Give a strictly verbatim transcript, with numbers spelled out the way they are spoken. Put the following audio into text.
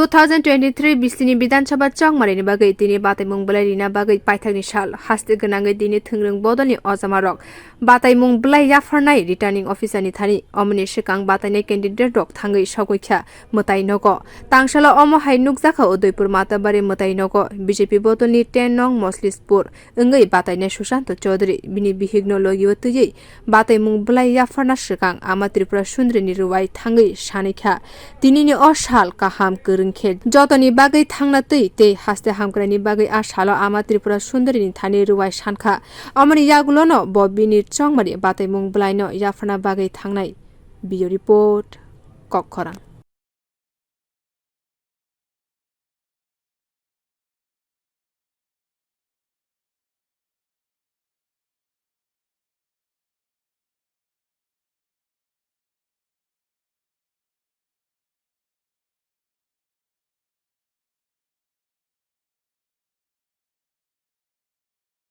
Two thousand twenty-three bisini Bidhan Sabha chongmani bagwi tini bataimung bwlai rina bagwi paithakni sal haste gwnangwi tini thwngrwng bodolni ojamarok bataimung bwlai yapharnai returning officer ni thani. Omoni swkang batainai candidate rok thangwi sogwi kha mwtai nogo. Tangsalo omo hai nukjakha Udaipur Matabari mwtai nogo B J P bodolni ten nong Moslispur wngwi batainai Sushanto Chaudhary bini bihikno logio twiwi bataimung bwlai yapharna swkang Ama Tripura Sundari ni rwai thangwi sanwi kha, tinini o sal kaham kwrwng khe jotoni bagwi thangna twi tei haste hamkraini bagwi a salo Ama Tripura Sundari ni thani rwai sankha. Omoni yagulono bo bini chongmani bataimung bwlaino yapharna bagwi thangnai. Bureau Report, Kokkhorang.